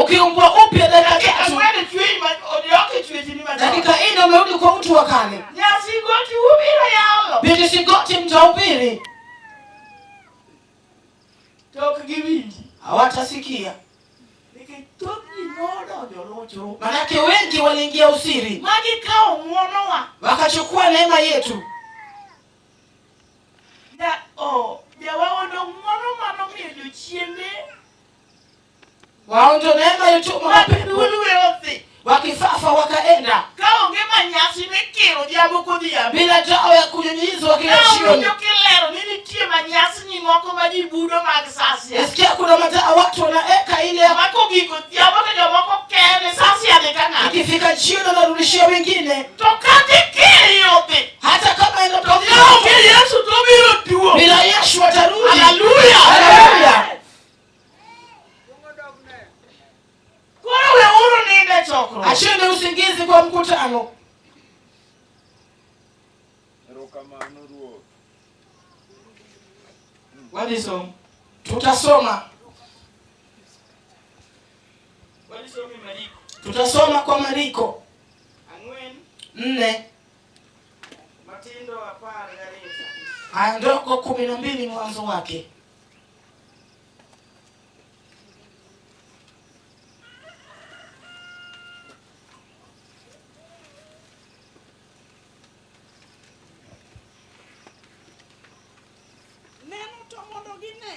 Ukiumbwa upya dakika Dakika tatu, ang'wen chwech ma odok e chwechni machon. dakika nne umerudi kwa utu wa kale. Nyasigoti ubiro yalo. Binti Sigoti mtahubiri, To ok giwinji. hawatasikia, Nikech thoth ji nodonjo lucho. manake wengi waliingia usiri, Ma gikawo ng'uonowa. wakachukua neema yetu. Ja, oh, jawaondo ng'uono manomiyo jochiende Waonjo neema ilituma mag mapepo, dulwe odhi. wakifafa wakaenda Ka onge manyasi mikiro odhiambo kodhiambo. bila dawa ya kunyunyizwa kila Ka jioni. owinjo kilero ni nitie manyasni moko ma ji budo mag sasia. Nasikia kuna madaa watu wanaeka ile ya Ma kogik odhiambo to jomoko kene sasia dhi ka ng'ato. ikifika jioni wanarudishia wengine, To kata ikiri odhi. hata kama To ka onge inatoka Yesu to obiro duogo. bila Yesu watarudi. Haleluya. Haleluya! Koro weuru nindo e chokruok. Acheni usingizi kwa mkutano. Erokamano Ruoth. Wadhi somo. Tutasoma, Wadhi somo e Mariko. tutasoma kwa Mariko Ang'wen 4 matindo 12. aya ndogo 12 mwanzo wake. Neno to mondo gine.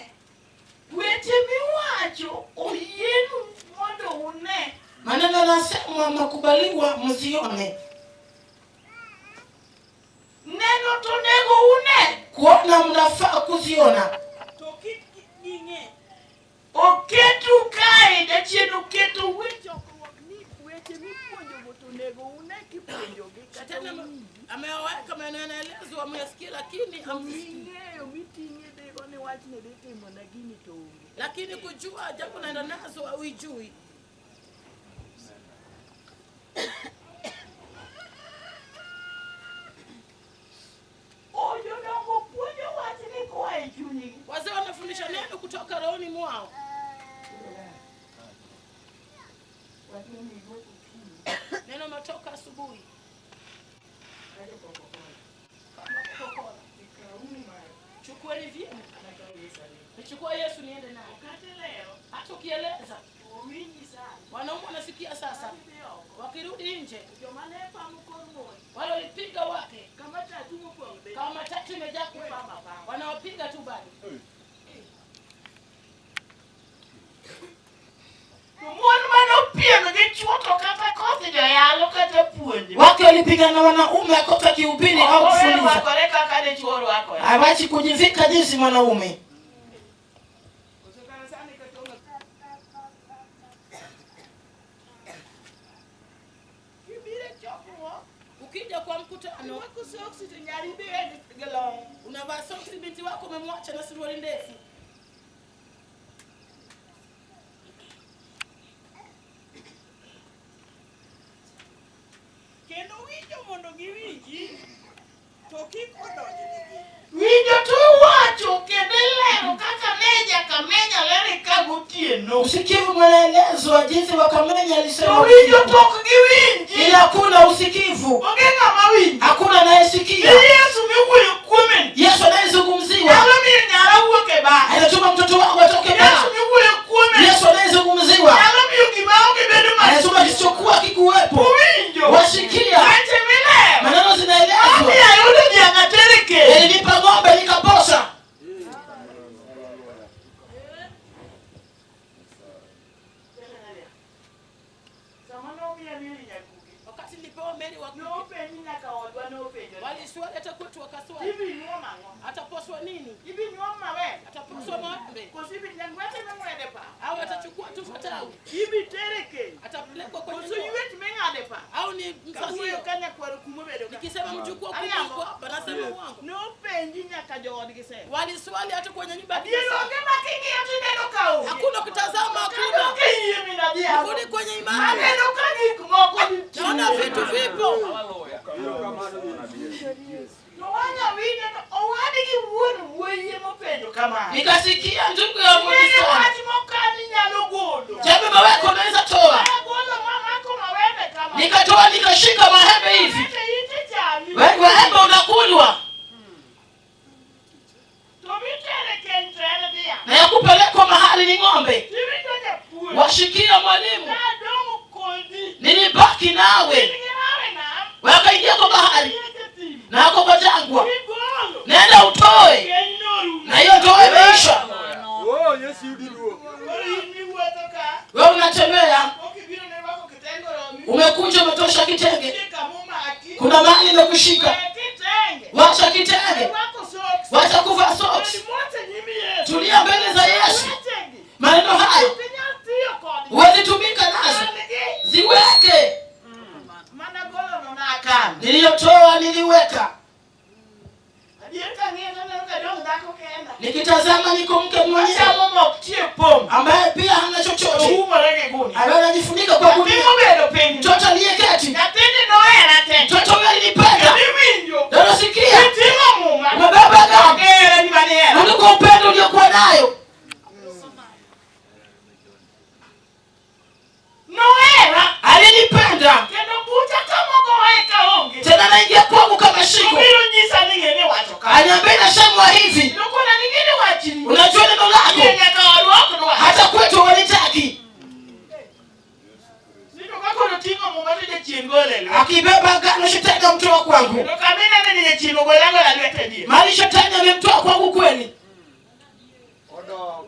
Weche miwacho oyienu mondo une. Maneno yanasemwa mnakubaliwa msione, Neno to onego une. kuona mnafaa kuziona, To kik ging'e. Oketu kae jachien oketo we chokruok ni weche mipuonjogo to onego une kipuonjogi kata uwinji. amewaweka maneno yanaelezwa muyasikie, lakini To ming'eyo miting'e dhigo ni wachni dhi timona gini to onge. lakini kujua jambo naenda nazo hauijui. Oh, jodongo puonjo wachni koa e chunygi. Wazee wanafundisha neno kutoka rohoni mwao. Wachni igo okinyi Neno matoka asubuhi kaka Coca-Cola. kama Coca-Cola. Ikauni mara Chukueni vyema, nakaw Yesu ariyo. nichukua Yesu niende naye. Kata leo Hata ukieleza owinji sana. wanaume wanasikia sasa, Gidhi oko. wakirudi nje Joma ne pamo kor mon wale walipiga wake kama tatu mopong' be kama matatu imejaa kweli, ipamo apama. wanawapiga tu bado. To mon manopiem gi chwo to kata koth joyalo kata puonjo. Wake walipigana na wanaume akoka kihubiri au Owe kufundisha, rwakore kaka dichwo rwakore. hawachi kujivika jinsi mwanaume. Koso kata sani kata onge. Kibiro e chokruok, Ukija kwa mkutano irwako soksi to nyari be gi long. unavaa soksi, binti wako umemwacha na suruali ndefu. Kendo winjo mondo giwinji to kik odonjnegi. Winjo to iwacho kendo ilero kaka ne jakamenya lere ka gotieno. Usikivu mwanaelezwa jinsi Wakamenya To alisema winjo usiku. to ok giwinji. ila hakuna usikivu, Onge ng'ama winjo. hakuna Ni anayesikia. Yesu miwuoyo kuome ni. Yesu anayezungumziwa Nyalo miyo nyara wuok e bar. anatuma mtoto wangu atoke Yesu baa. miwuoyo kuome ni. Yesu anayezungumziwa Nyalo miyo gima onge bedo anatuma ma. kisichokuwa kikuwepo. Uwinjo. Wasikia Weche milero. maneno zinaelezwa, Ami ayudo dhiang' atere kech. nilinipa ng'ombe nikaposa. Sama nomiya Mary nyakugi. Wakati nilipewa Mary wa Nopenji nyaka odwa nopenjo. waliswali hata kwetu wakaswali, Ibi nyuom ang'o? ataposwa nini? Ibi nyuom mawer? Ataposwa maembe Koso ibi nyang'wete ming'wede pa? au atachukua tu fatawi, Ibi tere keny? atapelekwa kwenye Koso ndoa ywech ming'ade pa? au ni Kawuoyo mfagio? ka nyakwaro kumobedo ka. Nikisema mjukuu wa Ariambo. kuku hapa, nasema uongo. Nopenji nyaka joodgi se. Waliswali hata kwenye nyumba ya Adier kanisa. onge ma king'iyo tineno ka onge. Hakuna kutazama, Kata hakuna onge yie min adhiambo. kurudi kwenye imani. Aneno ka gik moko nitie. Naona vitu vipo. To wanya winjo to owadgi wuon wuoyi emopenjo kamano. Nikasikia ndugu ya Nene Mwisani, wach mokani nyalo golo. jambo baba yako unaweza Nikatoa nikashika maembe hivi. Maembe ite chami. Wewe maembe unakulwa To mitere keny to en dhiang'. na ya kupelekwa mahali ni ng'ombe. Tiwinjo japuonj. Washikia mwalimu, Nadong' kodi. nilibaki nawe. In gi rawe nam. Wakaingia kwa bahari Iete thim. na ako kwa jangwa, Igolo. nenda utoe, Keny norumo. na hiyo ndoa imeisha. Oh, Yesu yudi duo. Koro in miwuotho ka. Wewe unatembea, Pok ibiro ne rwako kitenge oromi. umekuja umetosha kitenge, Nitie kamomaki. kuna mahali imekushika. We kitenge. Wacha kitenge, Rwako socks. wacha kuvaa socks, Bed mos e nyim Yesu. tulia mbele za Yesu. Wechegi. Maneno hayo Ok inyal tiyo kodgi. huwezi tumika nazo, An-gi. ziweke. Mana golono nakano. Niliyotoa niliweka, Adier kang'iyo to aneno kadong' dhako kenda. nikitazama niko mke mwenyewe Achamo mok tie pom. ambaye pia hana chochote, Oumore gi gunia. ambaye anajifunika kwa Nyathi gunia. mobedo piny. Mtoto aliyeketi, Nyathini nohera te. mtoto huyo alinipenda. Iwinjo. Ndio nasikia Iting'o muma. umebeba gari Ogere ni manihera. kuliko upendo uliokuwa nayo. Nohera. Alinipenda Kendo bucha kamogoe kaonge. tena, naingia kwangu kama shiko. Obiro nyisa ni ng'e ni wacho ka. Aniambia inasemwa hivi, Nokona ni ng'e ni wachni. unajua neno Yie lako nyaka warwak dwaro. hata kwetu hawalitaki. Nito ka koro ting'o muma to jachien gole e lwete. Akibeba agano, shetani amtoa kwangu, To kama inene ni jachien ogole agola lwete adier. mali shetani amemtoa kwangu kweli. Odok.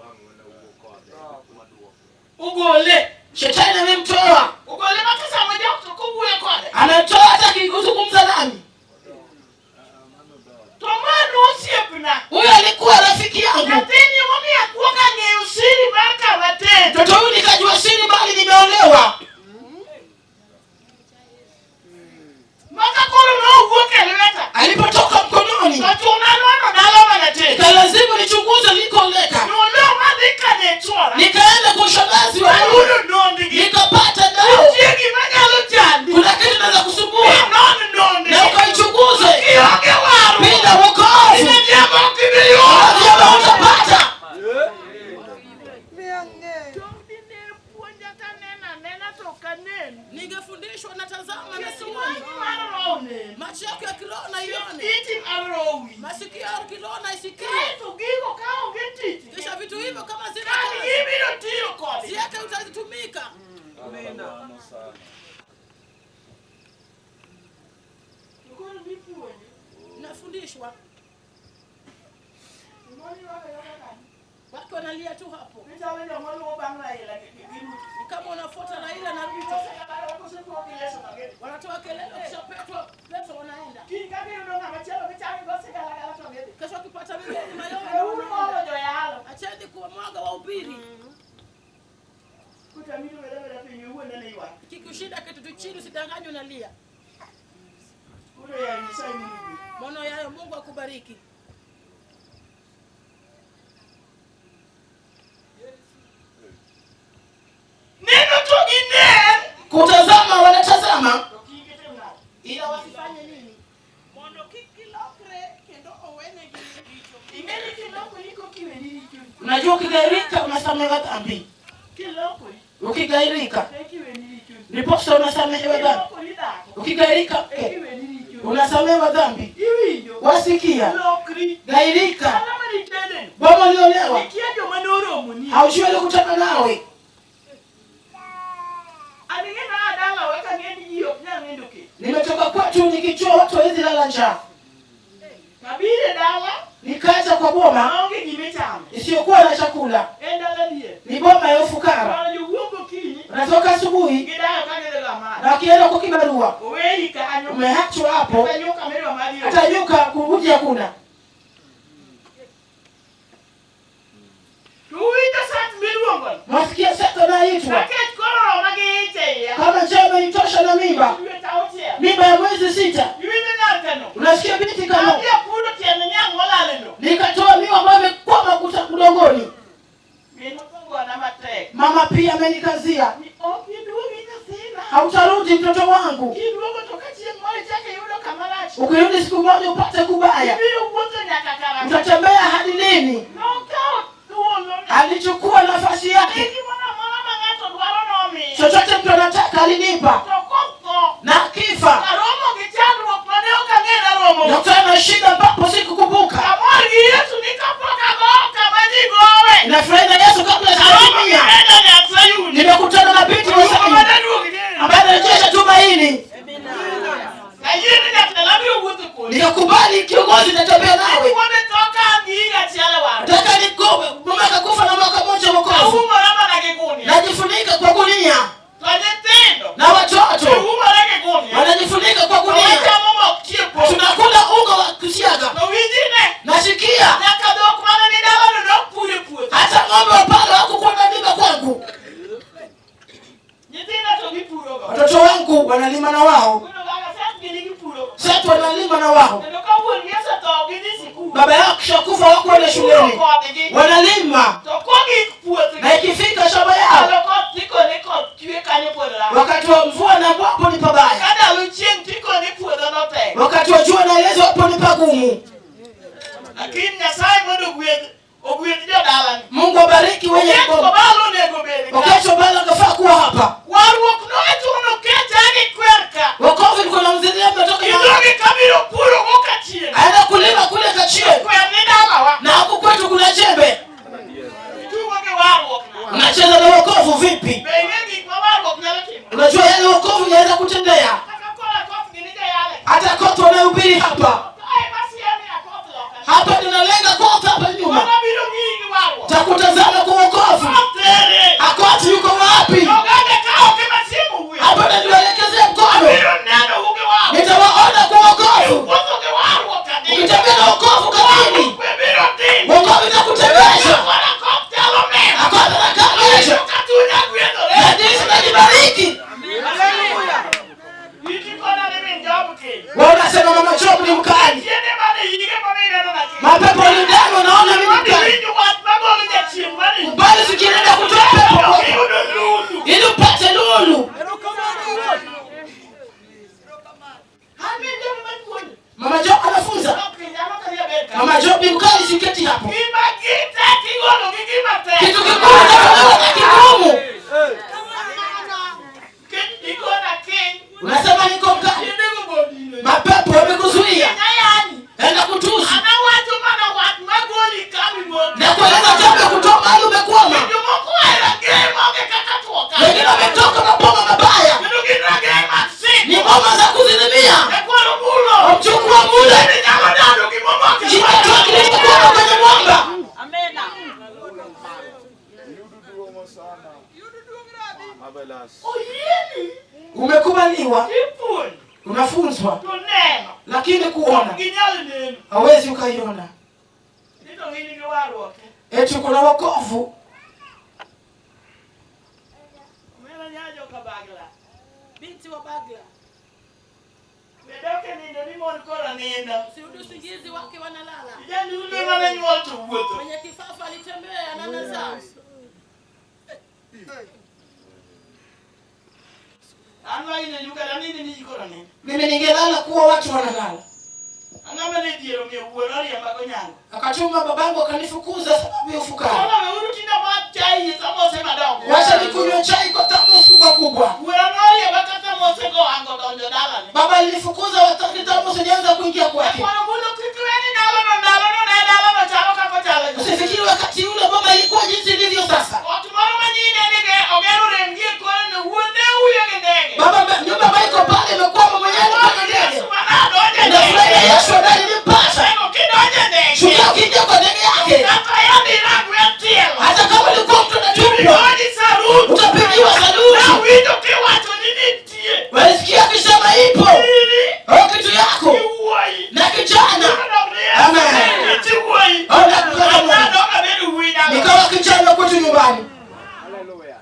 Ogole. Shetani amemtoa, Ogole ma ka sama jok to kowuoyo kode. amemtoa hata kuzungumza nami. To mano osiepna. Huyo alikuwa rafiki yangu. Nyathini emomiyo akuongo ang'eyo siri mar kama tedo. Mtoto huyu nikajua siri, bali nimeolewa. Maka koro nowuok e lweta. Alipotoka mkononi, To chuna nono dala mana tedo. ikalazimu nichunguze nilikoleka. Noloo madhi kane chwora. Nikaenda kwa shangazi wa Ayudo nondgi. nikapata dawa. Nitie gima nyalo chandi. Kuna kitu naweza kusumbua Inon nondgi. na ukaichunguze Kionge warruok. bila wokovu, Ine vyema ok ibi yudo. vyema utapata. Tong' dine puonja taneno anena to ok anen. Ningefundishwa natazama na Wang'i sioni, mar roho neno. macho yako ya kiroho na ione, Iti mar roho winjo. masikio ya kiroho na isikie. Kaeto gigo kaonge tich. Kisha vitu hivyo kama zina Kan kazi gibiro tiyo kodgi. ziweke, utazitumika. Erokamano sana. To koro mipuonjo. Nafundishwa, Jonyuol ywak aywaka kanyo. watu wanalia tu hapo, Gichalo joma luwo bang' Raila gi Ruto. ni kama wanafuata Raila na Ruto, Kosetuo gi leso mager. wanatoa kelele, wakishapetwa leso wanaenda. Kiny ka giyudo ng'ama chielo gichako gigo sigalagala to gidhi. Kesho wakipata mingine mayowe Weuru wanaenda. olo joyalo. Acheni kuwamwaga wahubiri, Kotamino wera wera piny iwuond ane ywak. kikushinda kitu tu chini, usidanganywe unalia. Koro ya Nyasaye mondo ogwedhu. Maono yayo, Mungu akubariki. Neno to ginen. Kutazama wanatazama, To kik gitim nade? ila wasifanye nini? Mondo kik gilokre kendo owenegi richo. Ing'e ni kilokori kokiweni richoni. Unajua, ukigairika unasamehewa dhambi, Kilokori ukigairika ekiweni richoni. ndiposa unasamehewa dhambi. Kilokori dhako Ukigairika mke ekiweni richoni. unasamehewa dhambi. Iwinjo? Wasikia Lokri. gairika, Dala manitedeno. boma uliolewa Ikia joma noromoni. haujui alikutana nawe. An ing'e na dalawa ka ng'e ni ji ok nyal nindo kech. Nimetoka kwetu nikijua watu hawezi lala njaa, Kabiro e dala nikaja kwa boma maonge gimichamo. isiyokuwa na chakula, En dala dhier. ni boma ya ufukara. Koro jowuok gokinyi Unatoka asubuhi gidayo ka gidhi ga na wakienda kwa kibarua, Oweyi kanyo. umeachwa hapo, Kata nyuka midwa madhi onge. hata nyuka kukuja hakuna. To uwinjo sat miluongono. Mwasikia sasa naitwa Nikech koro roma gi ich e iya. kama njaa imenitosha na mimba, Dweche auchiel. mimba ya mwezi 6. Iwinjo nyar no. Unasikia binti kama Adhi apuro tiend niang' molal e lowo. nikatoa miwa ambayo imekwama kuta udongoni. Min ogona matek. Mama pia amenikazia, Ni ok iduogi nyathina. hautarudi mtoto wangu. Kiduogo to ka chieng' moro ichako iyudo kama rach. Ukirudi siku moja upate kubaya, Ibiro wuotho nyaka karang'o? utatembea hadi lini? Nokawo thuolo. Alichukua nafasi yake, Gimoro amora ma ng'ato dwaro nomiyo. chochote mtu anataka alinipa, To kotho na shida ambapo sikukumbuka. Amor gi Yesu ni kapok ago kama ji gowe. Nafurahi na Yesu kabla Aromo gi sijatimia. Brenda nyar Sayun. Nimekutana na binti wa Oluongo Sayuni mana duog ni. ambaye anarejesha tumaini. Ayie ni jatelo abiro wuotho kodi. Nikakubali kiongozi, nitatembea nawe. Wuode tho ka an gi higa achiel e wang'e. Nataka nikuwe mume akakufa na mwaka mmoja wokovu, Aumora mana gi gunia. najifunika kwa gunia To nyithindo na watoto giumore gi gunia. wanajifunika kwa To gunia. wachamo mok chiepo. Tunakula unga wa kusiaga. To winjine. Nasikia Nyaka dhok mane ni dalano dok pur e puodho. hata ng'ombe wa pale hawakukuwa na mimba kwangu. Nyithindo to gipurogo. Watoto wangu wanalima na wao, Kuno kaka sas gini gipurogo. sasa wanalima na wao. Kendo ka wuon gi osetho gidhi sikul. Baba yao kishakufa hawakwenda Puro shuleni, kodgi. wanalima To kogik puothgi. na ikifika shamba yao Ndalo koth tikoni koth chwe kanyo puodho rach. wakati wa mvua na hapo ni pabaya, Ka ndalo chieng' tikoni puodho notek. wakati wa jua naelezwa hapo ni pagumu. Lakini Nyasaye mondo ogwedh ogwedh jodalani. Mungu abariki wenye Oket boma. Kobalo onego bed ka. Wakati wa bala angefaa kuwa hapa. Warruok nochuno kecha gi kwer ka. Wokovu ilikuwa namzidia mtoto Idhogi kabiro purogo kachien. aenda kulima kule Kachie, Kwer ni dalawa. na huku kwetu kuna jembe. Itugo gi warruok na. Unacheza na wokovu vipi? Be ing'e gik ma warruok nyalo timo? Unajua yale wokovu inaweza kutendea. Kaka koro akoth gini jayale. Hata koto wanahubiri hapa Kae masiem ni akoth loka. hapa, ninalenga koto hapa nyuma, Mano biro ng'iyi gi warruok. takutazama kwa wokovu. Koth ere. Akoti yuko wapi? Oganda ka ok ema siemo wuoyo. Hapa naniwaelekezea mkono, Abiro neno u gi warruok. nitawaona kwa wokovu. Wuotho gi warruok adi. Ukitembea na wokovu kamili, Warruok be biro timo. wokovu itakutembesha. Koro koth chalo mema. Akoti anakaa kesho Ka chunya gwedhore. na jinsi najibariki. Iti kona ni min job kiny. Wewe unasema mama Job ni mkali, Chiende mane hige mane ineno na kiny. mapepo ni ndani, wanaona mimi Mondo mkali. iwinj wach magolo jachien mani. Kubali sikienda kutoa pepo kwako Iyudo lulu. ili upate lulu. An min job mapuonjo. Mama Job anafunza. Ok kiny an ok adhi abed ka. Mama Job ni mkali, siketi hapo. Gima gitek igolo gi gima tek. Kitu kigumu kinatolewa na kigumu. Kiny igona kiny. Unasema niko mkali, Chiende go bodino. mapepo wamekuzuia, Kiny ayani. enda kutusi An awacho mana wach magoli kami mondo. na kueleza jambo ya kutoa mahali umekwama. Jomoko ohero rangeye moge kaka tuo ka. Wengine wametoka maboma mabaya, Kendo gin rangeye mag ni siko. boma za kuzizimia. Nyakwaro mulo. Wamchukua mule Bende nyalo dado gimomako e jikatoa kilichokwama kwenye mwamba. Yudu duomo sana. Marvelous. Oyieni Umekubaliwa, ipuonjo unafunzwa, to neno lakini kuona ginyal neno. hawezi ukaiona. Ni to gin gi warruok. Eti kuna wokovu. Omera nyajo ka bagla. Binti wa Bagla, Be dok e nindo ni mon koro nindo. usirudi usingizi wake wanalala. Jandulu mane nyuol to wuotho. Mwenye kifafa alitembea na anazaa. An ma inyo kata nini ni ji koro nindo. Mimi ningelala kuwa watu wanalala. Ang'o mane dhier omiyo wuoro oriemba gonyango? Akatuma babangu akanifukuza sababu ya ufukara. Koro weuru tindo madh chai e samose madongo. Wacha nikunywe chai kwa thamusi kubwa kubwa. Wuora noriemba ka samose go hango donjo dalane. Baba alinifukuza wakati thamusi ilianza kuingia kwake. Nyakwaro mulo kik iwe ni ndalono ndalono ne dalano chalo kaka ochalo cha. Usifikiri wakati ule boma ilikuwa jinsi ilivyo sasa. Ot moro manyine ni ge ogero rem gi e kore ne wuon ne huyo gi ndege. Baba, nyumba ambayo iko pale imekwama mwenyewe alikuwa na ndege. Yesu manadonjo e ndege. Nafurahia Yesu ambaye nilimpata. Sego kidonjo e ndege. Shujaa ukiingia kwa ndege yake, Kata yandi iragwe tielo. hata kama ulikuwa mtu anatupwa, Ipigoni sarut. utapigiwa saluti. Nawinjo kiwacho ni nitie. Walisikia akisema ipo Iri au kitu yako gi wuoyi. na kijana. Amen. Iti wuoyi. Ona kutoka Mungu. Anadok abedo wuoyi dala. Nikawa kijana kwetu nyumbani. Hallelujah.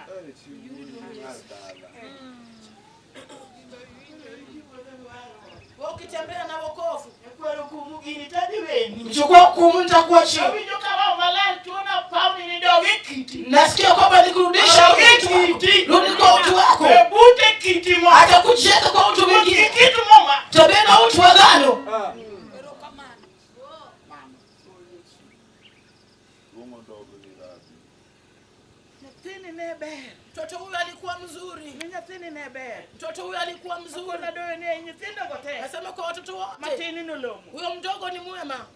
Eh, chi mar dala. Wewe ukitembea na wokovu, Nyakwaro kumu gini tadhi weni. Mchukua hukumu, nitakuachia. Awinjo ka roho maler chuona pawni ni dog e kiti. Nasikia kwamba nikurudisha Dog e utu wako. kiti. Rudi kwa utu wako, E bute kiti mo. atakucheka kwa utu mwingine. Kit muma. Tembea na utu wa agano. Ah. erokamano. Duomo dog ni rabi. Nyathini Nyathini ne ber. Mtoto huyu alikuwa mzuri. Ni nyathini ne ber. Mtoto huyu alikuwa mzuri. Akona doyo ni nyithindo go te. Nasema kwa watoto wote, Matin nolomo. huyo mdogo ni mwema.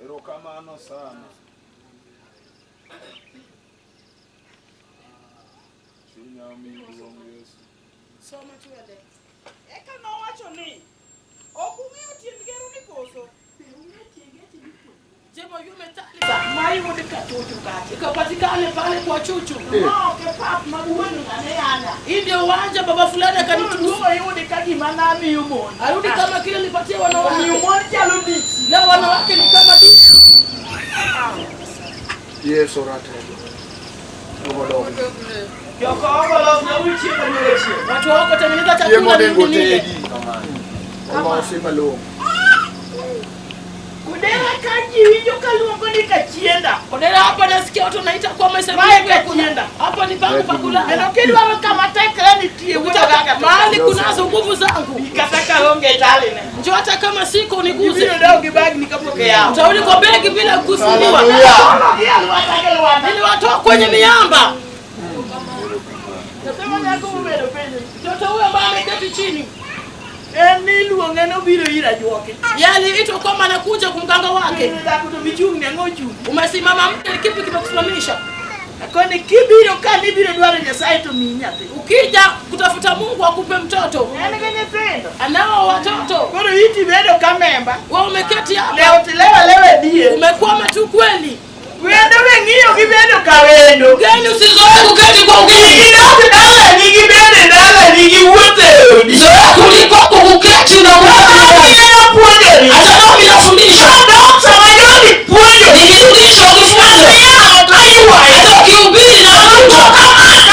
Erokamano sana. Chunya omiyi duong' Yesu. Soma tuende. Eka nowacho ni, ok ung'eyo tiend gero ni koso? Je, mwajua methali Mayud ka chuchu kacha. ikapatikane pale kwa chuchu? Ma ok e pap ma wuon ng'ane yana. Hii ndio uwanja baba fulani akanitusu. Duogo yudi ka gima namiyo mon. Arudi kama kile nilipatia wanawake. Omiyo mon chalo dichi. Leo wanawake ni kama dishi. Yesu ratego. Ogodongo. Joko ogolos na uru chiemo nyoro chiemo. Watu wako tengeneza Chiemo chakula onego nini nile. tedi. Olosi malong'o. Kudera ka ji winjo ka luongo ni kachienda. Odera hapa nasikia watu wanaita kwa Mae mahesabu. kachienda. Hapa ni pangu pa Kendo kulala. kidwaro kama tekre nitie wuoyo Ukitaka kaka mahali kunazo nguvu zangu. Kata ka onge taline. Njoo hata kama siko niguze. Ibiro dok gi bagni kapok iyawo. Utarudi kwa begi bila kufunua. Hallelujah. Gi alwata gi lwanda. Niliwatoa kwenye miamba. Nasema nyako mobedo piny. Mtoto huyo ambaye ameketi chini, En niluonge nobiro ir ajuoke. yeye aliitwa kwamba anakuja kwa mganga wake. Kendo dhako to michung' ne ang'o ochung'. Umesimama mke, kipi kimekusimamisha? Akoni kibiro ka nibiro dwaro Nyasaye to miyi nyathi. Ukija kutafuta Mungu akupe mtoto, En gi nyithindo. anao watoto. Koro iti bedo ka memba. Wewe umeketi hapa, Lewo tilewo alewa e dier. umekwama tu kweli. Wendo be ng'iyo gi bedo ka wendo. Ugeni usizoee kuketi kwa ugeni, Gidok dalani gibedo e dalani giwuotho e odi. zoea kuliko kuketi na kulala. Gino puonjori. Hata nami nafundisha, Dok sama jogi puonjo. nikifundisha ukifunza, Yamo to iywayo. hata ukihubiri na watu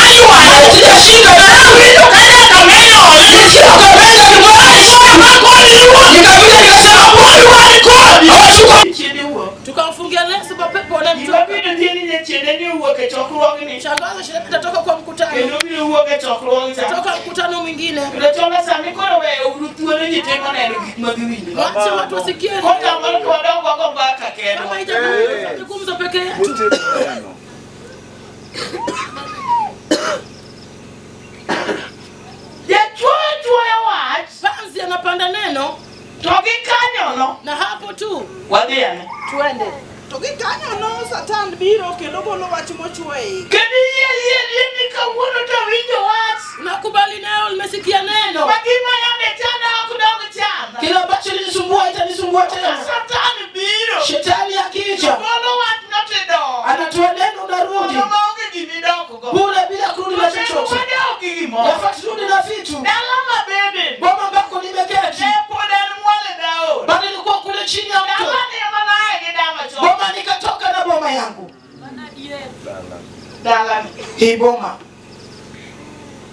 Iywayo. sijashinda na Winjo ka nyaka miloyo. nikiwa kapenda ni mwana nikakuja nikasema Wan kodi. hawachukua Chiende wuok. tukamfungia leso mapepo Gima wanamtoka. biro dhi ni jachiende ni owuok e chokruogni. Shangaza shida itatoka kwa mkutano, Kendo biro wuok e chokruogni cha. toka mkutano mwingine. Kendo chonga sani koro weyo uru thuolo ji timo neno gik ma giwinjo. Wacha watu wasikie. Kotamore to wadog wago mbaka Kama kendwa. haijabidi tufanye gumzo peke yetu. Nitie neno. Jachuoyo chuoyo wach Panzi anapanda neno to gikanyono na hapo tu wadhi ane. tuende. To gikanyono Satan biro kendo golo wach mochuo e igi. Kendo yie yie yie ni kawuono to winjo wach. Nakubali nayo, nimesikia neno. Ma gima yande chanda ok dog chanda. Kile ambacho ilinisumbua itanisumbua Ka tena. Satan biro Shetani akija golo wach no tidok. anatoa neno, unarudi Kono maonge gimidokgo. bure bila kurudi na Onego chochote. wadok gi gimoro. Yafaa turudi na vitu. Dala mabende Boma ambako nimeketi ne pod en mwalo e daor. bado nilikuwa kule chini ya mto. Dala ni ema naye gi dama chon. Boma nikatoka na boma yangu. Dalani. Hii boma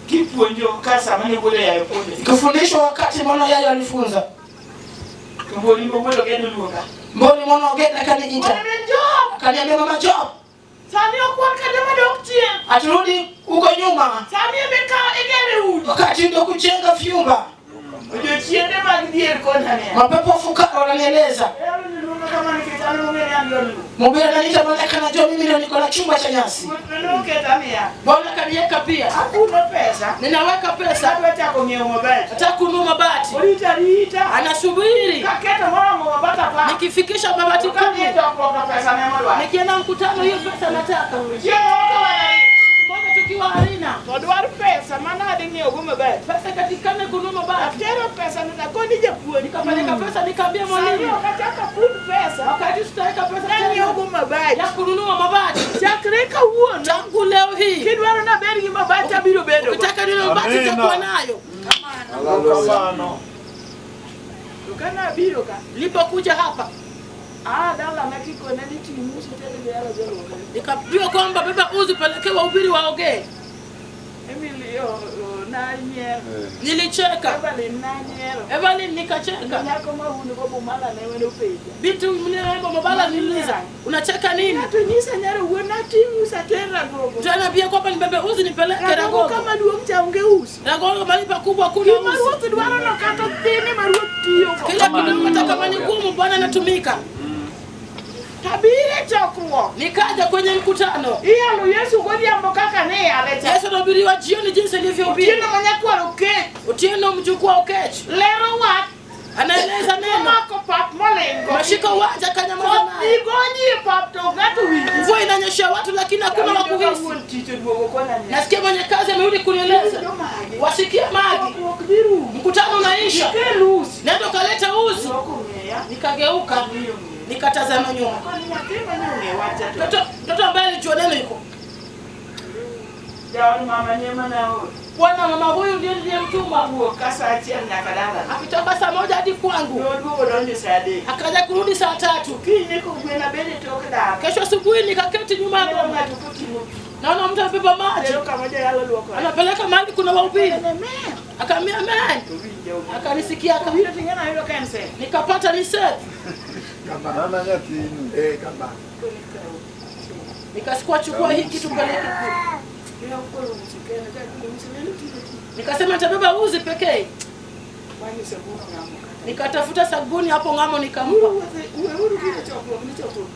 Kipuonjo ka sama ne wuoyo yayo puonjo. kufundishwa wakati mwana yayo alifunza. To mboni ma wuoyo gendo luonga. Mboni mwana ogenda akaniita. Mboni min Job. Akaniambia mama Job, Sani ok wan ka joma dok chien. aturudi huko nyuma. Sani ema ikawo igere udi. Wakati ndio kujenga vyumba. Odiochiende mag dhier kona niya. Mapepo fukara wananieleza. Ero niluonga kama nikech an ong'e ni an jaluo. Mhubiri ananiita maana anajua mimi ndio niko na chumba cha nyasi. Ruoth bende oketa niya. Bwana akaniweka pia. Akuno pesa. Ninaweka pesa. Adwa chako ng'iewo mabati. Nataka kununua mabati. Orito arita. Anasubiri. Kaketo moromo mabati apar. Nikifikisha mabati Kadhi e 10. chokruok to pesa ne modwaro. Nikienda mkutano hiyo pesa nataka. Chieng' moro ka wan ariyo. Siku moja tukiwa Arena. To dwar pesa manadhi ng'iewogo mabati. Pesa katikane kununua mabati. Atero pesa no nakoni japuonj. Nikapeleka pesa nikaambia Sani mwalimu. ok achak apun pesa. Wakati sitaweka pesa tena Nang'iewogo mabati. ya kununua mabati. Chakre kawuono. Tangu leo hii Kidwaro nabed gi mabati abiro bedo go. ukitaka nile mabati Amina. utakuwa nayo. Erokamano. To kane abiro ka, Nilipokuja hapa aa dalana kikone ni ting' usi iter gi hera jaluoke. nikajua kwamba beba uzi pelekee wahubiri waogee. Emily nanyiero. Nilicheka. Evelyn nanyiero. Evelyn nikacheka. Nyako ma un go Bumala ne weno penja. Binti mrembo Mabala niliuliza, unacheka nini? To nyisa nyaro wuon nating' usi ater Ragogo. Tena pia kwamba nibebe uzi nipeleke Ragogo Ragogo. kama duong' cha onge usi. Ragogo mahali pakubwa hakuna Gima uzi. ruoth dwaro no kata thin ema ruoth tiyogo. Kila kidogo hata kama ni gumu Bwana anatumika. Tabire chokruok. Nikaja kwenye mkutano. Iyalo Yesu godhiambo kaka ne iyale cha. Yesu anahubiriwa jioni jinsi alivyohubiri. Otieno ma nyakwar Okech Otieno mjukuu wa Okech lero wach anaeleza neno, momako pap molingo. mashika uwanja akanyamaza Koth naye. igonyi e pap to ng'ato winji. Mvua inanyesha watu, lakini hakuna wa Awinjo ka kuhisi. wuon tich oduogo kona ni. Nasikia mwenye kazi amerudi kunieleza, Winjo magi. wasikia maji, Chokruok dhi rumo. mkutano unaisha, Ikel usi. nenda ukaleta uzi. Ok ong'eya. Nikageuka Ang'iyo ng'eya. nikatazama nyuma, Koni nyathi mane ong'e wacha to. mtoto ambaye alijua neno yuko Jaod mama ne mana oor. bwana. Mama huyu ndiye niliyemtuma, Wuok ka saa achiel nyaka dalana. akitoka saa 1 hadi kwangu, Noduogo donjo saa 3. akaja kurudi saa 3. Kinyne kogwen abede tok dala. Kesho asubuhi nikaketi nyuma ya Aneno boma, ng'ato koting'o pi. naona mtu amebeba maji Tero kama jayalo luokore. anapeleka mahali kuna wahubiri. Amen. Akaambia amen, Owinjo. akanisikia aka, Obiro ting'e nayudo ka en Seth. nikapata ni Seth. Kamano. Nana nyathini. Kamano. Nikachukua chukua hii kitu peleke kule. Ne ok koro usi kende, ka usi neno tinde tinde. Nikasema nitabeba uzi pekee. Manyo sabun ng'amo kata. Nikatafuta sabuni hapo ng'amo nikampa. Weuru kinde chokruok ni chokruok.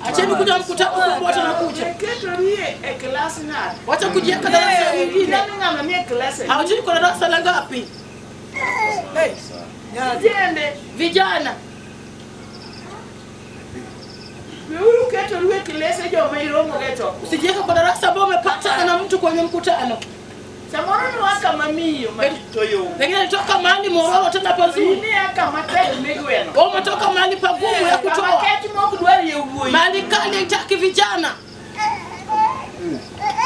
Acheni kuja mkutano kubwa, watu wanakuja. Ketori e klas ng'ato. Wacha kujiweka darasa nyingine. Kia ni ng'ano nie klase. Hawajui kuna darasa la ngapi. Jende. Vijana, Weuru ketoru e klese joma iromo go e chokruok. usijiweke kwa darasa ambao umepatana na mtu kwenye mkutano. Samoro nwa kama miyo ma to yom. Pengine alitoka mahali mororo tena pazuri. In ia kama tek migweno. Wewe umetoka mahali pagumu ya Kama kutoa. kech mok dwar yawuoyi. Mahali kali haitaki vijana.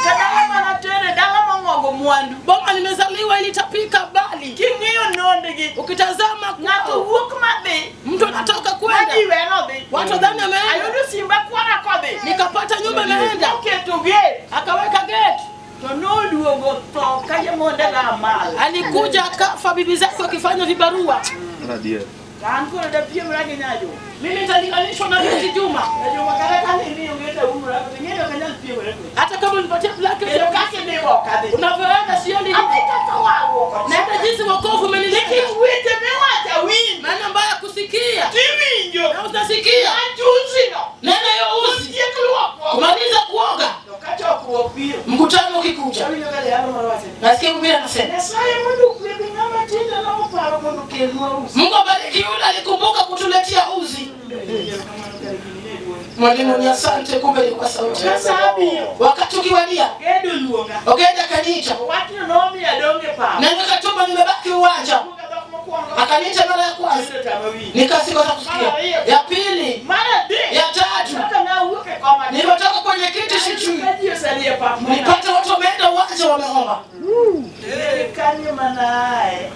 To dala mana tere dala mong'ogo mwandu. Boma limezaliwa ilitapika bali. King'iyo nondgi. Ukitazama Ng'ato kwao, wuok madhi. mtu anatoka kwenda. Madhi weno dhi. Watu dhani ameenda. Ayudo simba kwara kodhi. Nikapata nyumba imeenda. Oketo gate. Akaweka gate. To noduogo tho ka jamonde ga mal. Alikuja akafa, bibi zake wakifanya vibarua. Adier. To an koro dapiemra gi nyajo. Mimi nitalinganishwa na binti Juma. Nyajuma kata kane imiyo ngeta umra to ing'eyo ok anyal piemora kodi. Hata kama unipatia blanket, Kendo kaka idhi ok adhi. unavyoenda siendi. Adhi kaka warruok. Naenda jinsi wokovu umenileta. Nikech weche miwacho awinjo. Maana mbaya kusikia Tiwinjo. na utasikia Achusino. neno hiyo uzi Tiek luokruok. kumaliza kuoga. To ka chokruok biro. Mkutano ukikuja, Awinjo ka jayalo moro wacho ni, nasikia mhubiri anasema Nyasaye mondo ogwedh ng'ama tiende noparo mondo okelnwa usi. Mungu abariki yule alikumbuka kutuletea uzi. Mwalimu ni asante, kumbe ilikuwa sauti. Ka sa abiro, Wakati ukiwalia Gedo luonga. Ogenda akaniita Wachno nomiyo adong' e pap. na nikatuma, nimebaki uwanja. Luonga dhok mokwongo. Akaniita mara ya kwanza, Ayudo tama winjo. nikasikosa kusikia, ya pili, Mar adek, ya tatu, kaka nawuok e koma nilipotoka kwenye kiti sijui, Ka ji osedhi e pap mana. nipata watu wameenda uwanja wameomba. Ne kanyo mana ae.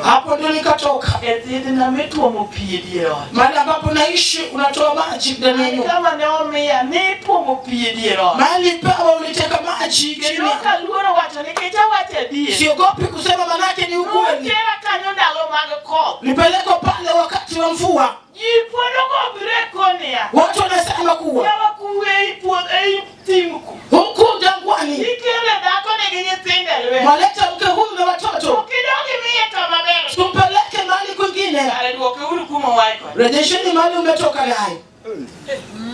Hapo ndio nikatoka. E thidhna mituomo pi e dier ot. Mahali ambapo naishi unatoa maji ndani ya nyumba. Kama ne omiya nituomo pi e dier ot. Mahali pawa uliteka maji chini. Kendo kaluoro wacho nikech awacho adier. Siogopi kusema, manake ni ukweli. Notera kanyo ndalo mag koth. Nipelekwa pale wakati wa mvua. Ji pod ogobire konia. Watu wanasema kuwa Yawa kuwe ei puoth ei thim ku. huku jangwani Ikele dhako nigi nyithindo e lwete. mwaleta mke huyu na watoto, Okidog imiye kama ber. tumpeleke mahali kwingine. Kare duoke uru kuma oae kode. Rejesheni mahali umetoka naye.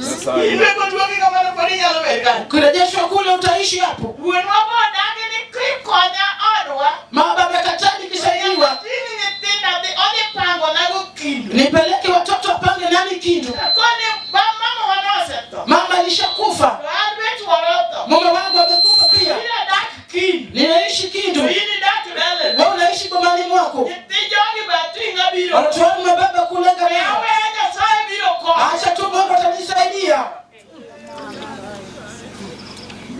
Nyasaye. Ibe koduoki kamano pod inyalo bet kanyo. Ukirejeshwa kule utaishi hapo. Wuonwa bodagi ni kikonya odwa. Baba amekataa nikisaidiwa, Tini nyithinda dhi odhi pango nago kindu. nipeleke watoto wapange nani kindu. Koni ba mama wa nosetho. Mama alishakufa, To an be chuora otho. mume wangu amekufa pia, In adak kindu. ninaishi Kindu, To in idak dala. wewe unaishi bomani mwako. Nyithi jogi be ating'a biro. Watoto wangu nimebeba kulenga nao. Aweya Nyasaye biro konyo. Acha tu Mungu atanisaidia.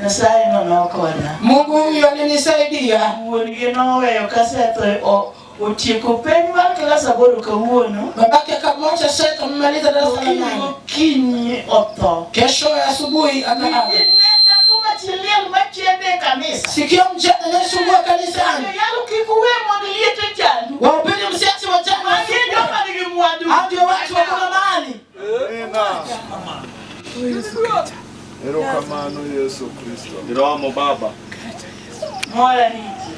Nyasaye no nokonya. Mungu huyu alinisaidia. Wuon-gi noweyo kasetho otieko penj mar klas 8 kawuono. Babake akamwacha Seth amemaliza darasa la Okinyi 8. gokinyi otho. Kesho ya asubuhi akaaga. Ne dhako machi liel machende e kanisa. Sikio mjane anayesumbua kanisani, Jayalo kik uwe mondo liet ochandu. wahubiri msiache wajane Magi e joma nigi mwandu. Hao ndio watu wako na mali. Amina. Erokamano Yesu Kristo. Iromo baba. Mora nitie.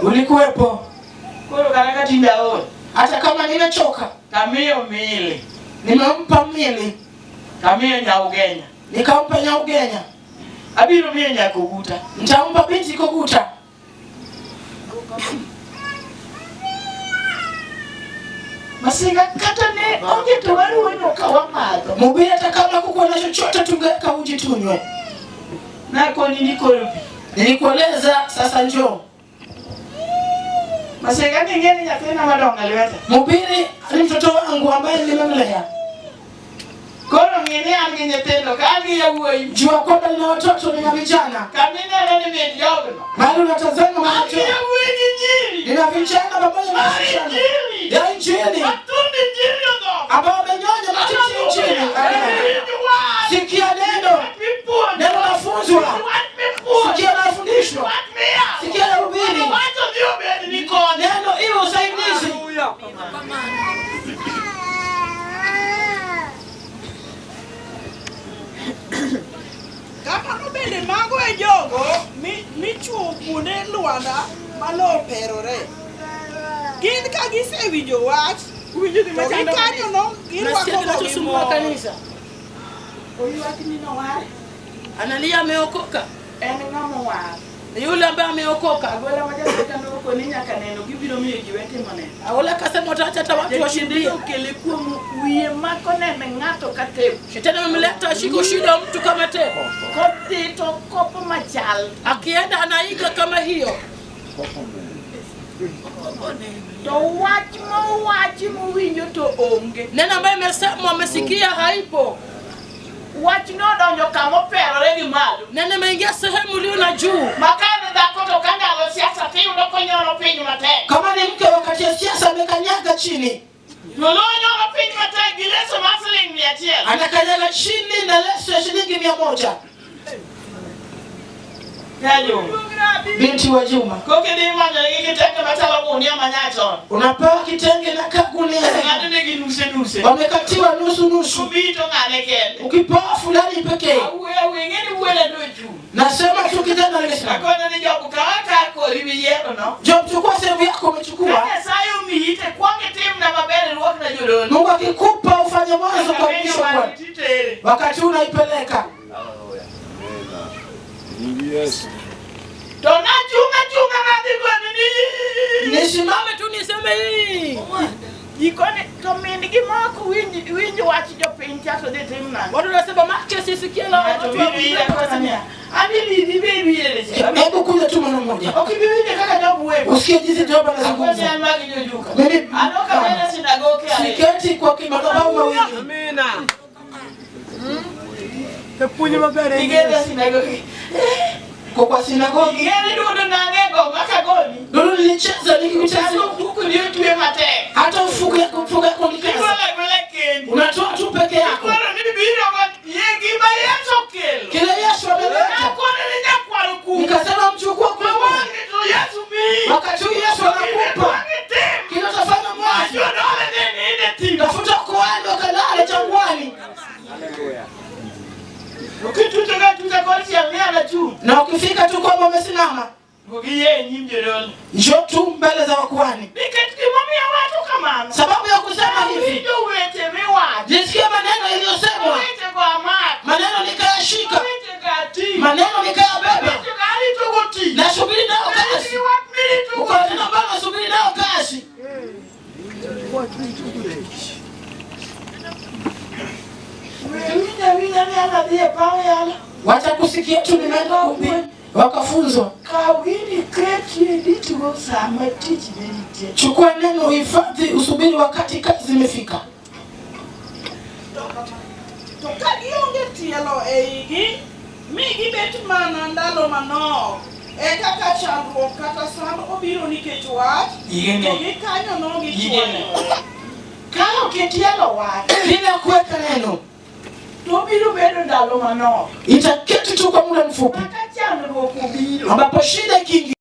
Ulikuwepo Koro kata ka tinde aol, hata kama nimechoka, tamiyo mili. nimempa mili. Amiyo Nyaugenya. Nikampa Nyaugenya. Abiro miyo Nyakoguta. Nitampa binti Koguta. Masinga kata ne onge to waruwo nyuka wamadho. Mhubiri, hata kama kukuwa na chochote tungeweka uji tunywe. Nakoni ni koro bi. Nilikueleza sasa njoo. Masinga ni ng'e ni nyathina madongo e lweta. Mhubiri ni mtoto wangu ambaye nilimemlea. Koro ng'e ni an gi nyithindo ka an gi yawuoyi. Jua kwamba nina watoto, nina vijana. Kamineno ni min jogno. Mahali unatazama An gi macho. yawuoyi gi nyiri. Nina vijana pamoja na Mar wasichana. injili. Ya injili Matund injili odhok. ambao wamenyonya matiti ya injili. Amen. Sikia neno. Neno nafunzwa. Sikia nafundishwa. Sikia nahubiri. Neno iwe usaidizi. Kamano bende mago e jogo michuo kuonde lwanda ma lowo operore. Gin ka gisewinjo wach, to gikanyono girwako Nasikia go gi kinachosumbua mor. kanisa. Analia ameokoka. En ng'ama owar. Ni yule ambaye ameokoka. Agola ma jaseka nokoni nyaka neno gibiro miyo ji we timo neno. Agola akasema wataacha hata watu Jachien washuhudie. okele kuom wiye mako nene ng'ato ka tepo. Shetani amemleta ashike ushuhuda wa mtu kama tepo. Kodhi to kopo machal. Akienda anaiga kama hiyo. To wach mowachi mowinjo to onge. Neno ambayo imesemwa amesikia haipo. Wach nodonjo kama operore gi malo. Neno imeingia sehemu iliyo na juu. Makane dhako to ka ndalo siasa tiyudo konyono piny matek. Kama ni mke wakati ya siasa amekanyaga chini. Joluo nyono piny matek gi leso mar siling 100. Anakanyaga chini na leso ya shilingi 100. Nyajuma. Binti wa Juma, Koka idhi manyo negi kitenge machalo gunia manyachon. unapewa kitenge na kagunia. Ng'ado negi nuse nuse. Wamekatiwa nusu nusu. Kubi to ng'ane kende. Ukipewa fulani pekee. Awuoyo awuoyo ing'e ni wuoyo nochung'. Nasema tu kijana alisema. Akone ni jogo kaw akawa kori miyiero no. Job, chukua sehemu yako Ka umechukua. Nyasaye omiyi te kwong itimna maber irwakna jodolo. Mungu akikupa ufanye mwanzo kwa Kapenjo mwisho wang'i Bwana. titere. Wakati huu unaipeleka. Amina. Nyingi Yesu. To nachung' achung'a nadhi goni ni Nisimame Simame tu niseme hii. Gikone to min gi ma ok winj winj wach jopiny cha to dhi tim nang'o? Watu wanasema make sisikie la Ng'ato watu wa biro ira kona niya, adhi liri be iwinje cha. Hebu kuja tu mara moja. Ok ibi winje kaka Job wuoyo. Usikie jinsi Job Akoni anazungumza. an mag jojuka. Mimi An ok abed e sinagoke ariyo. siketi kwa kimadhabahu mawili. Igeno e sinagogi. Kwa sinagogi. Igeno dudu nang'e go makagoni. Dudu nilicheza nikikucheza. Chako mfuko ni otwe matek. Hata mfuko yako mfuko yako ni Igolo kazi. agola kendi. Unatoa tu peke yako. Koro ni biro go ye gima Yesu okelo. Kile Yesu ameleta. Akoni ni nyakwar kum. Nikasema mchukua Ma kwa wang'ni to Yesu miyi. Wakati huu Yesu anakupa. Gitim. Kile utafanya mwanzo. Jodolo ne ninde tim. Tafuta koani wakalale jangwani. Ukitucho ga tucha kor chiel ni an achung'. Na ukifika tu kwamba umesimama, Go gi yie e nyim jodolo. njoo tu mbele za wakuhani. Nikech gimomiyo awacho kamano. Sababu ya kusema hivi, Awinjo weche miwacho. nisikia maneno yaliyosemwa, Wechego amako. maneno nikayashika, Wechego ating'o. maneno nikayabeba, Wechego aritogo tich. nasubiri nayo kazi. Arito wach miritogo Uko neno ambalo nasubiri nayo kazi. Winjo awinja ni an adhi e paw yalo. Watakusikia tu nimeenda kuhubiri, wakafunzwa. Kaw gini ketie ritgo sama tich ne nitie. Chukua neno uhifadhi, usubiri wakati kazi zimefika. To ka gionge tielo e igi, mi gibet mana ndalo manok, eka ka chandruok kata sand obiro nikech wach, to Igene. gikanyono Igene. gichwanyore. Ka ok itielo wach, Bila kuweka neno, to obiro bedo ndalo manok. itaketi tu kwa muda mfupi, Kaka chandruok obiro, ambapo shida ikiingia